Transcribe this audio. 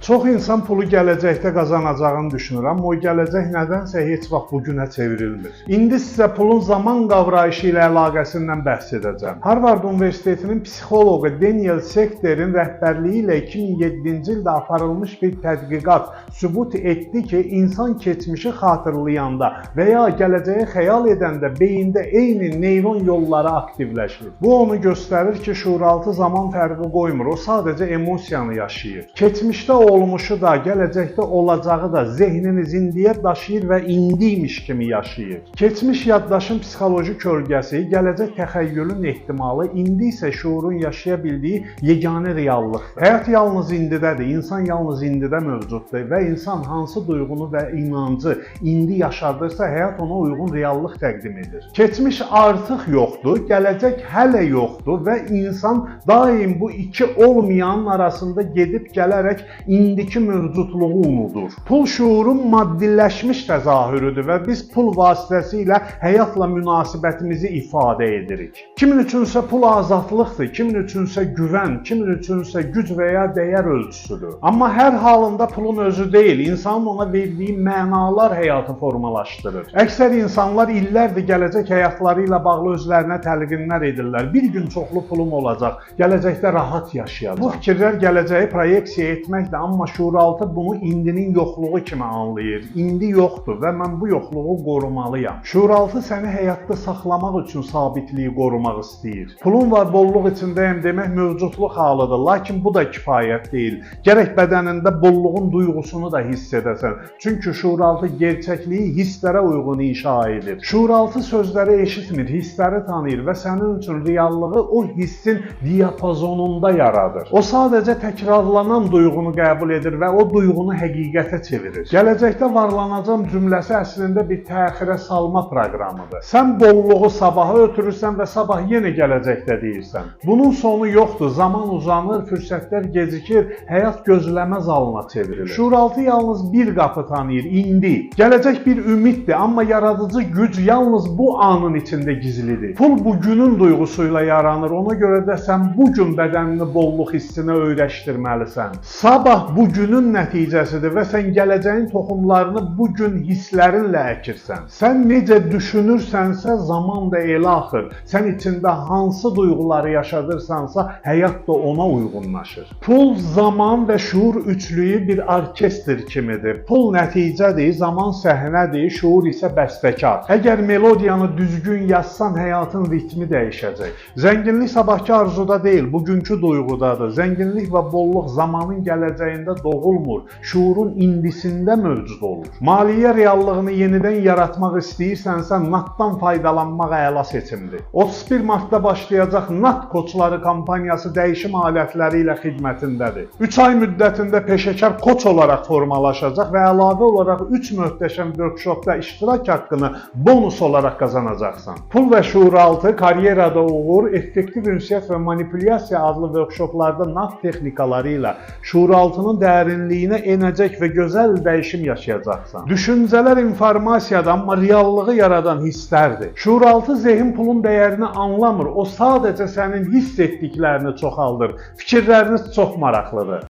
Çox insan pulu gələcəkdə qazanacağını düşünür, amma o gələcək nədənsə heç vaxt bu günə çevrilmir. İndi sizə pulun zaman qavrayışı ilə əlaqəsindən bəhs edəcəm. Harvard Universitetinin psixoloqu Daniel Schacterin rəhbərliyi ilə 2007-ci ildə aparılmış bir tədqiqat sübut etdi ki, insan keçmişi xatırlayanda və ya gələcəyi xəyal edəndə beyində eyni neyron yolları aktivləşir. Bu onu göstərir ki, şuuraltı zaman fərqi qoymur, o sadəcə emosiyanı yaşayır. Keçmişdə olmuşu da, gələcəkdə olacağı da zehniniz indiyə daşıyır və indiymiş kimi yaşayır. Keçmiş yaddaşın psixoloji kölgəsi, gələcək təxəyyülün ehtimalı, indi isə şuurun yaşaya bildiyi yeganə reallıqdır. Həyat yalnız indidədir, insan yalnız indidə mövcuddur və insan hansı duyğunu və inancı indi yaşadırsa, həyat ona uyğun reallıq təqdim edir. Keçmiş artıq yoxdur, gələcək hələ yoxdur və insan daim bu iki olmayanın arasında gedib gələrək indiki mövcudluğu unudur. Pul şuurun maddiləşmiş təzahürüdür və biz pul vasitəsilə həyatla münasibətimizi ifadə edirik. Kimin üçünsə pul azadlıqdır, kimin üçünsə güvən, kimin üçünsə güc və ya dəyər ölçüsüdür. Amma hər halında pulun özü deyil, insanın ona verdiyi mənalar həyatı formalaşdırır. Əksər insanlar illərdir gələcək həyatları ilə bağlı özlərinə təlqinlər edirlər. Bir gün çoxlu pulum olacaq, gələcəkdə rahat yaşayacağam. Bu fikirlər gələcəyi proyeksiya etməkdir, amma şuuraltı bunu indinin yoxluğu kimi anlayır. İndi yoxdur və mən bu yoxluğu qorumalıyam. Şuuraltı səni həyatda saxlamaq üçün sabitliyi qorumaq istəyir. Pulum var, bolluq içindəyəm demək mövcudluq halıdır, lakin bu da kifayət deyil. Gərək bədənində bolluğun duyğusunu da hiss edəsən. Çünki şuuraltı gerçəkliyi hisslərə uyğun inşa edir. Şuuraltı sözləri eşitmir, hissləri tanıyır və sənin üçün reallığı o hissin diapazonunda yaradır. O sadəcə təkrarlanan duyğunu qəbul edir və o duyğunu həqiqətə çevirir. Gələcəkdə varlanacam cümləsi əslində bir təxirə salma proqramıdır. Sən bolluğu sabaha ötürürsən və sabah yenə gələcəkdə deyirsən. Bunun sonu yoxdur. Zaman uzanır, fürsətlər gecikir, həyat gözləmə zalına çevrilir. Şuuraltı yalnız bir qapı tanıyır, indi. Gələcək bir ümiddir, amma yaradıcı güc yalnız bu anın içində gizlidir. Pul bugünün duyğusuyla yaranır. Ona görə də sən bu gün bədənini bolluq hissinə öyrəşdirməlisən. Sabah bugünün nəticəsidir və sən gələcəyin toxumlarını bu gün hisslərinlə əkirsən. Sən necə düşünürsənsə, zaman da elə axır. Sən içində hansı duyğuları yaşadırsansa, həyat da ona uyğunlaşır. Pul, zaman və şuur üçlüyü bir orkestr kimidir. Pul nəticədir, zaman səhnədir, şuur isə bəstəkar. Əgər melodiyanı düzgün yazsan, həyatın ritmi dəyişəcək. Zənginlik sabahkı arzuda deyil, bugünkü duyğudadır. Zənginlik və bolluq zamanın gələcəyində doğulmur, şuurun indisində mövcud olur. Maliyyə reallığını yenidən yaratmaq istəyirsənsə, NAT-dan faydalanmaq əla seçimdir. 31 Martda başlayacaq NAT koçları kampaniyası dəyişim alətləri ilə xidmətindədir. 3 ay müddətində peşəkar koç olaraq formalaşacaq və əlavə olaraq 3 möhtəşəm workshopda iştirak haqqını bonus olaraq qazanacaqsan. Pul və şuuraltı, karyerada uğur, effektiv ünsiyyət və manipulyasiya adlı workshoplarda NAT texnikaları ilə şuuraltının dərinliyinə enəcək və gözəl dəyişim yaşayacaqsan. Düşüncələr informasiyadır, amma reallığı yaradan hisslərdir. Şuuraltı zehin pulun dəyərini anlamır. O sadəcə sənin hiss etdiklərini çoxaldır. Fikirləriniz çox maraqlıdır.